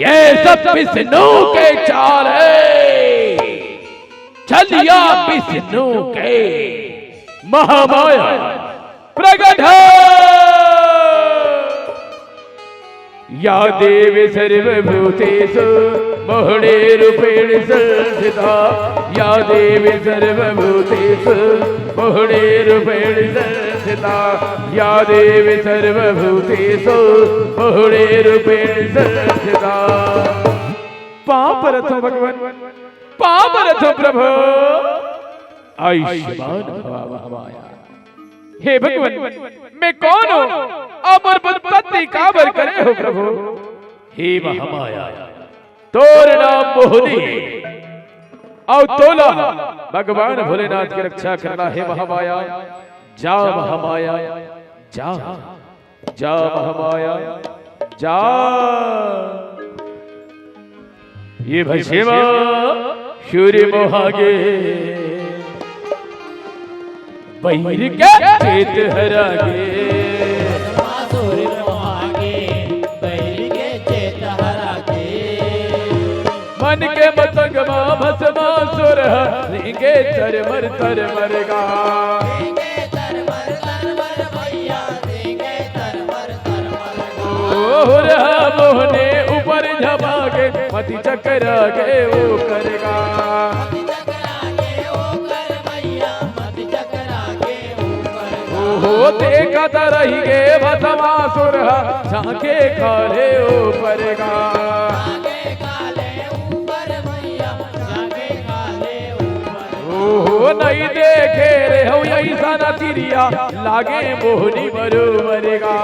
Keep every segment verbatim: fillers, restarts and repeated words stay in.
ये सब विष्णु के चाल हे। चलिया विष्णु के महामाया प्रगट हे। या देवी सर्वभूतेषु मोहिनी रूपेण संस्थिता। या देवी सर्वभूतेषु मोहिनी रूपेण संस्थिता। या देवी सर्वभूतेषु मोहिनी रूपेण संस्थिता। पाँव परत हँव भगवान, पाँव परत हँव प्रभु। आयुष्मान भवा महामाया। हे भगवान, मैं कौन हँव अउ मोर उत्पत्ति काबर करे हो प्रभु? हे महामाया, तोर नाम मोहिनी हे अउ तोला भगवान भोलेनाथ के रक्षा करना हे महामाया। जा महामाया, जा। जा महामाया, जा। ये भस्मासुर मोहा गे, बइरी के चेत हरा गे। भस्मासुर मोहा गे, बइरी के चेत हरा गे। मन के मतंग मा भस्मासुर ह, रेंगे तरमर तरमर गा। रेंगे तरमर तरमर भैया, रेंगे तरमर तरमर गा। ओ हुरहा मोहने ऊपर झमा गे, मति चकरा गे ओकर गा। मति चकरा गे ओकर भैया, मति चकरा गे ओकर गा। ओहो देखत रहि गे भस्मासुर ह, झांके काले ऊपर गा। झांके काले ऊपर ओ नहीं देखे रे हो अइसन तिरिया, लागे मोहनी बरोबर गा।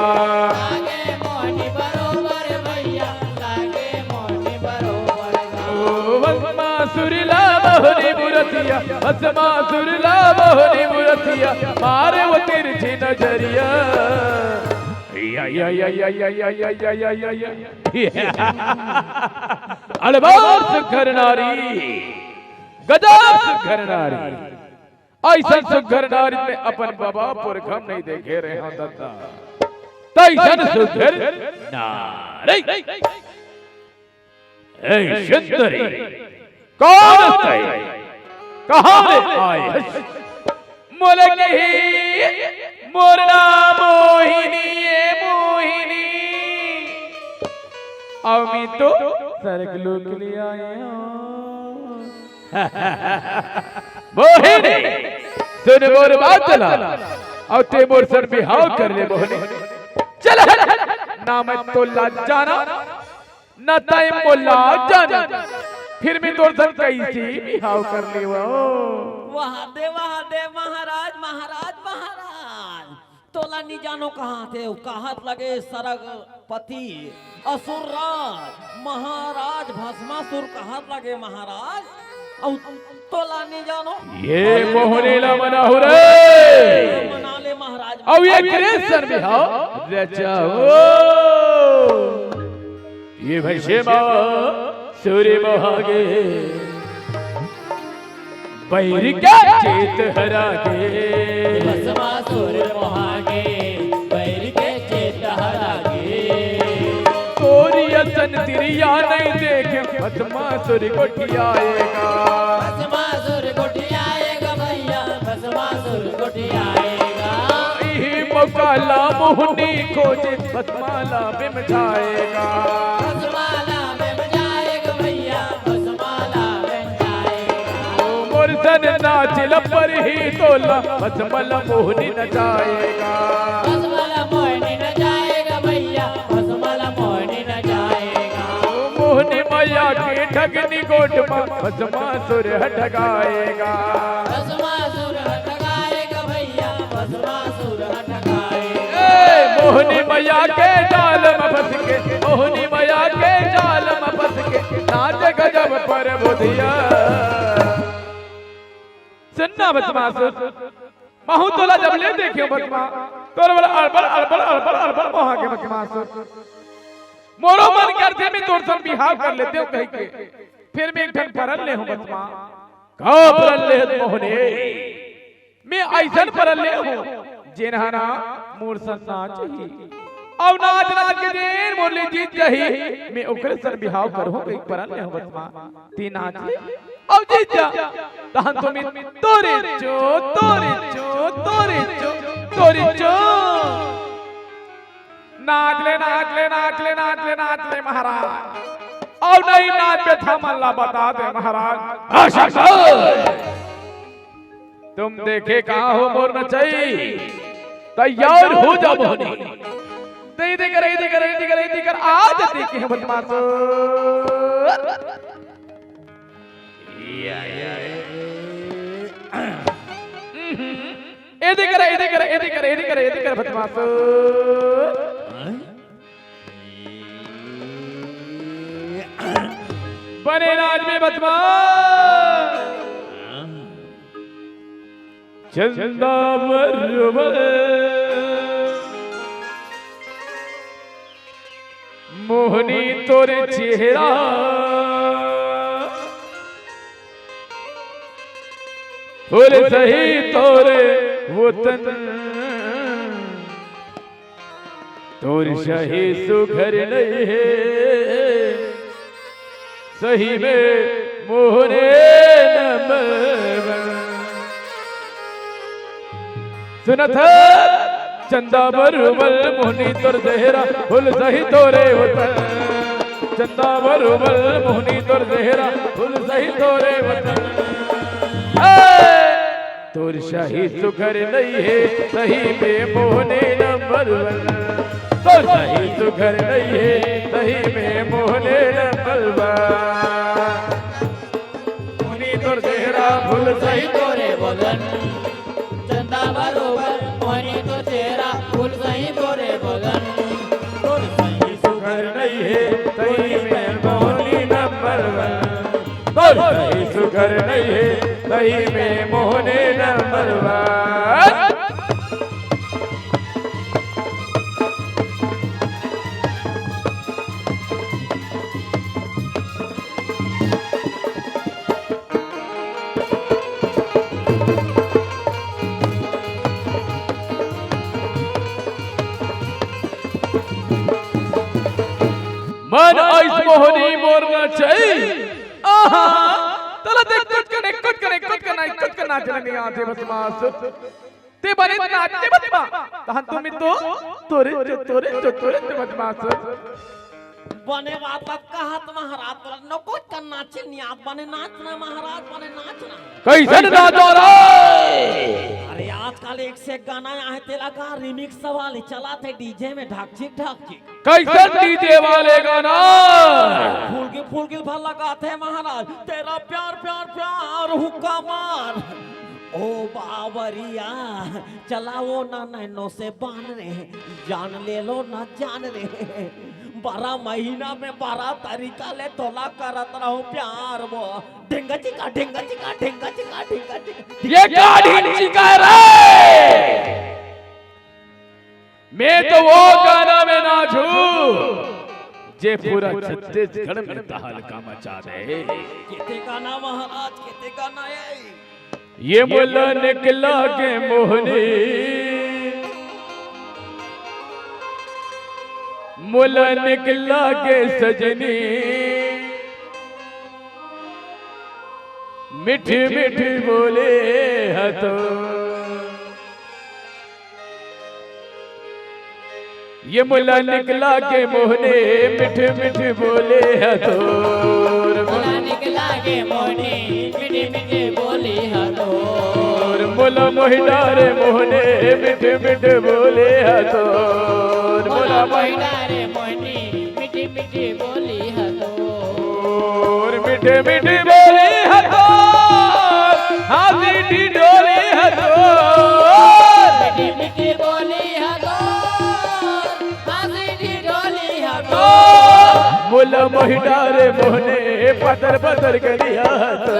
लागे मोहनी बरोबर भैया, लागे मोहनी बरोबर गा। ओ भस्मासुर ला मोहनी मूरतिया, भस्मासुर ला मोहनी मूरतिया, मारे वो तिरछी नजरिया। या, या, या। अड़बार सुघर नारी, गजब सुघर नारी। अइसन सुघर नारी में अपन बाबा पुरखा म नहीं देखे रहे हों ददा। तइसन सुघर नारी। ए सुंदरी, कौन तैं? कहाँ ले आए हस? मोला कही, मोर नाम मोहिनी ए मोहिनी। अउ मैं तो सरग लोक ले आए हों। मोहिनी, सुन मोर बात ला, अउ तैं मोर सन बिहाव कर ले मोहिनी। चल हट, ना मैं तोला जानों, ना तैं मोला जानस, फिर मैं तोर सन कइसे बिहाव कर लेवों? वाह दे, वाह दे महाराज, महाराज, महाराज। तोला नी जानों कहत हे, कहत लगे सरगपति असुर राज महाराज भस्मासुर कहत लगे महाराज। अउ तोला नी जानों। ये मोहनी ला मनाहूं रे। मना ले महाराज। अउ ये करे सन बिहाव रचाहूं। ये भैसे मा सुर मोहागे, बैर के चेत हरागे। भस्मासुर मोहागे, बैर के चेत हरागे। तोर असन तिरिया नहीं देखे, भस्मासुर गोठियाएगा। भस्मासुर गोठियाएगा भैया, भस्मासुर गोठियाएगा। इही मौका ला मोहनी खोजे, भस्मा ला बिम जाएगा। भस्मा ला बिम जाएगा भैया, भस्मा ला बिम जाएगा। ओ मोर सन नाच ल परही तोला, भस्मा ला मोहनी नचाएगा। भस्मा ला मोहनी नचाएगा भैया, भस्मा ला मोहनी नचाएगा। ओ मोहनी मया के ठगनी गोठ मा, भस्मासुर ह ठगाएगा। भस्मासुर ह ठगाएगा भैया, भस्मासुर ह ठगाएगा। ए, मोहनी मया के जाल म फंस के, मोहनी मया के जाल म फंस के, नाच गजब परबुधिया। सुन ना भस्मासुर, महूं तोला जब ले देखेंव भस्मा, तोर बर अड़बड़, अड़बड़, अड़बड़, अड़बड़ मोहागे भस्मासुर। मोरो मन करथे मैं तोर सन बिहाव कर लेतेंव कहिके, फेर मैं एक ठन परन ले हंव भस्मा। का परन ले हस मोहनी? मैं अइसन परन ले हंव, जेन ह ना मोर सन नाचही। अउ नाच नाच के जेन मोर ले जीत जाही, मैं ओकरे सन बिहाव करहूं कहिके परन ले हंव भस्मा। तैं नाच ले, अउ जीत जा। तहन तो मैं तोरे चो, तोरे चो, तोरे चो, तोरे चो। नाच ले, नाच ले, नाच ले, नाच ले, नाच ले महाराज। अउ नहीं नाचबे त हमन ला बता दे महाराज। तुम देखे कहाँ हो मोर नचई, तैयार हो जा मोहनी। दे दे कर, दे कर, दे कर, दे कर, आज देखे हैं बदमाश। ए दे कर, ए दे कर, ए दे कर, ए दे कर, ए दे कर बदमाश। बने नाच में बदमाश। चंदा बरोबर मोहनी तोर चेहरा, फूल सही तोर वो तन। तोर सही सुघर नहीं है, सही में मोहनी नंबर वन। सुनत हस? चंदा बरोबर मोहनी तोर चेहरा, फूल सही तोरे वो तन। चंदा बरोबर मोहनी तोर चेहरा, फूल सही तोरे वो तन। हे! तोर सही सुघर नहीं है, सही में मोहनी नंबर वन। तोर सही सुघर नहीं है, सही में मोहनी नंबर वन। मोहनी तोर चेहरा, फूल सही तोरे वो नहीं सुघर नहीं हे, नहीं में मोहनी नंबर वन। मन अइस मोहनी मोर नचई। आहा, तला देख कुछ कने, कुछ कने, कुछ कने, कुछ कने नाच लगे आते बस मास। ते बने नाच ते बस मा। तहन तुम तो तोरे चो, तोरे चो, तोरे चो बस मास। बने बात अब कहत महाराज, तोला नकोच का नाचे नियात, बने नाच ना महाराज, बने नाच ना। कैसन नाचो रे? अरे आजकल एक से एक गाना आहे, तेला का रिमिक्स वाले चलाथे डीजे में ढाकचिक ढाकचिक। कैसन डीजे वाले गाना? फुलगिल फुलगिल भर लगाथे महाराज, तेरा प्यार प्यार प्यार हुक्का मार। ओ बावरिया, चलाओ ना नैनो से बान रे, जान ले लो ना जान रे। बारह महीना में बारह तरीका ले तोला करत रहूं प्यार वो। ढिंगा चिका, ढिंगा चिका, ढिंगा चिका, ढिंगा चिका। ये का ढिंग चिका रे? मैं तो वो गाना में नाचूं, जे पूरा छत्तीसगढ़ में तहलका मचा दे। केते गाना महाराज, केते गाना है? ये मोला निकला के मोहनी, मोला निकला के सजनी, मीठी मीठी बोले हतो। ये मोला निकला के मोहनी, मीठी मीठी बोले हतो। मोला निकला के मोहनी, मीठी मीठी बोली हतो। मोला मोहि डारे मोहनी, मीठी मीठी बोले हतो। मोला मोहि डारे मोहनी, मीठी मीठी बोली हतो। मीठी मीठी बोली हतो, हाँसी ढिढोरी हतो। मीठी मीठी बोली हतो, हाँसी ढिढोरी हतो। मोला मोहि डारे मोहनी, पतर पतर कनिया हतो।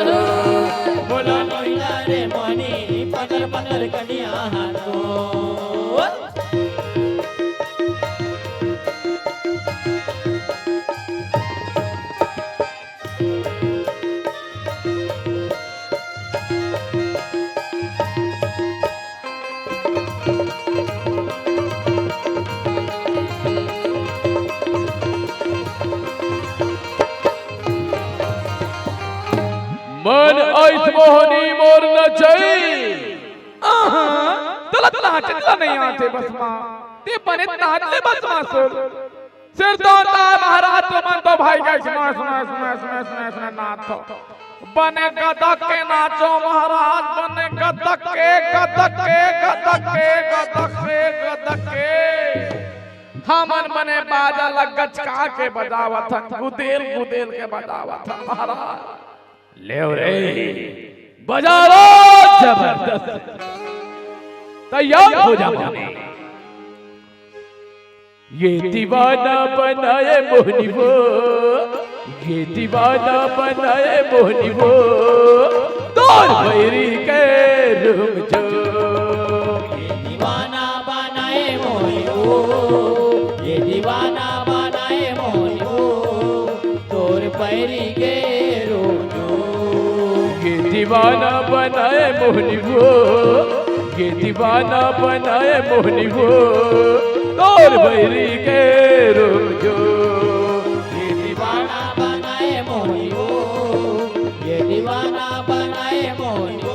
मोला मोहि डारे मोहनी, पतर पतर कनिया हतो। मन अइस मोहनी मोर नचई। आहा, तला तला हाथे तला नहीं आते बस माँ। ते बने नाच ले बस माँ सुर। सिर तो उतार महाराज, तुमन तो भाई का सुना, सुना, सुना, सुना, सुना, सुना, नाच तो। बने गदक के नाचो महाराज, बने गदक के, गदक के, गदक के, गदक के, गदक के। हमन बने बाजा ला गचका के बजावत हन, गुदेल, गुदेल के बजावत हन महाराज। लेव रे, बजा लो जबरदस्त। तैयार हो जा माने। ये दीवाना बनाए मोहनी वो, ये दीवाना बनाए मोहनी वो, तोर बैरी के रूम जो। ये दीवाना बनाए मोहनी वो, ये दीवाना बनाए मोहनी वो, तोर पैरी के रोजो। ये दीवाना बनाए मोहनी वो, ये दीवाना बनाए मोहनी वो, तोर बैरी के रोजो। ये दीवाना बनाए मोहनी वो, ये दीवाना बनाए मोहनी वो,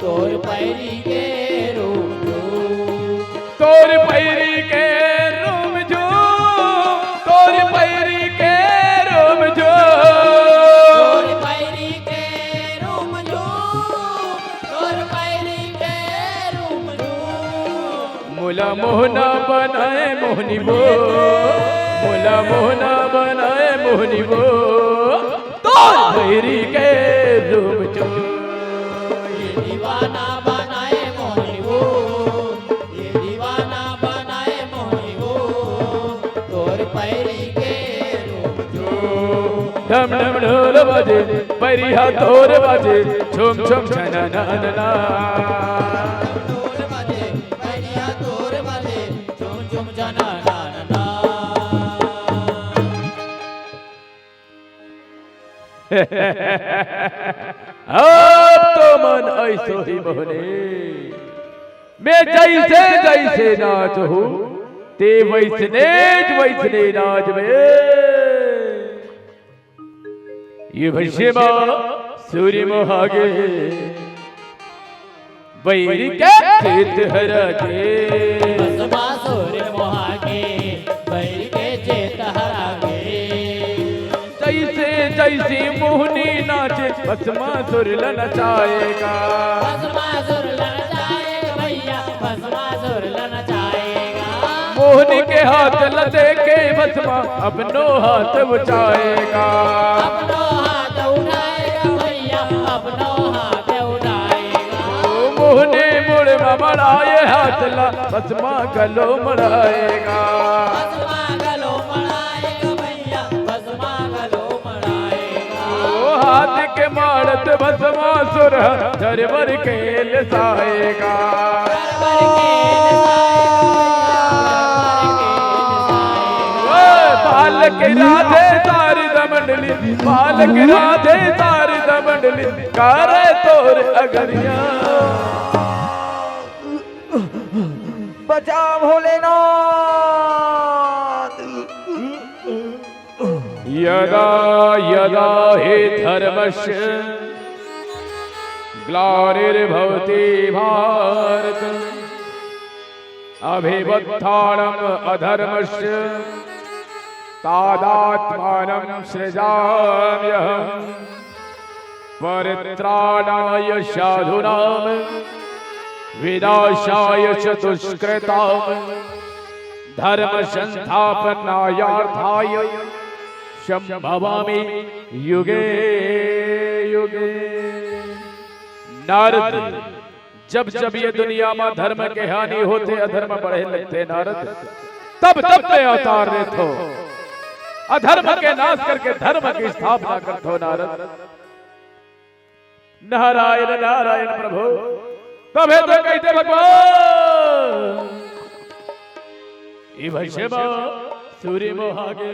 तोर पैरी के रोजो। तोर पैरी के रूम जो, तोर पैरी के रूम जो। तोर पैरी के रूम जो, तोर पैरी के रूम जो। मोला मोहना बनाए मोहनी वो, मोला मोहना बनाए मोहनी वो। तोर पैरी के रूम जो। ये दीवाना बनाए मोहनी वो, ये दीवाना बनाए मोहनी वो, तोर पैरी के रूम जो। डम डम ढोल बजे, बैरिया तोर बजे, झुम झुम झना ना ना ना। अब तो मन ऐसो ही मोहनी, मैं जैसे जैसे नाचहूँ, ते वैसने वैसने नाचबे। ये भस्मासुर मोहा गे, बैरी के चेत हरा गे। भस्मासुर मोहा गे, बैरी के चेत हरा गे। जैसे जैसे मोहनी नाचे, भस्मासुर ल नचाएगा। भस्मासुर ल नचाएगा भैया, भस्मासुर ल नचाएगा। मोहनी के हाथ ल देखे भस्मा, अपनो हाथ उठाएगा। अपनो हाथ उठाएगा भैया, अपनो हाथ उठाएगा। ओ मोहनी मुड़ म मड़ाए हाथ ला, भस्मा गलो मड़ाएगा। भस्मा गलो मड़ाएगा भैया, भस्मा गलो मड़ाएगा। ओ हाथ के मारत भस्मासुर ह, झरमर के लेसाएगा। ओ बालक राधे शारदा मंडली, बालक राधे शारदा मंडली, करे तोर अगरिया। बचा भोलेनाथ। यदा यदा हि धर्मस्य ग्लानिर्भवति भारत, अभ्युत्थानम् अधर्मस्य, तदात्मानं सृजाम्यहम्। परित्राणाय साधूनां, विनाशाय च दुष्कृताम्। धर्म संस्थापनायार्थाय संभवामि युगे युगे। नारद, जब जब ये दुनिया म धर्म के हानि होथे, अधर्म बढ़े लगथे नारद, तब तब मैं अवतार लेथों, अधर्म के नाश करके धर्म के स्थापना करथों नारद। नारायण नारायण प्रभु, तभे तो कहिथे भगवान, ए भस्मासुर मोहा गे।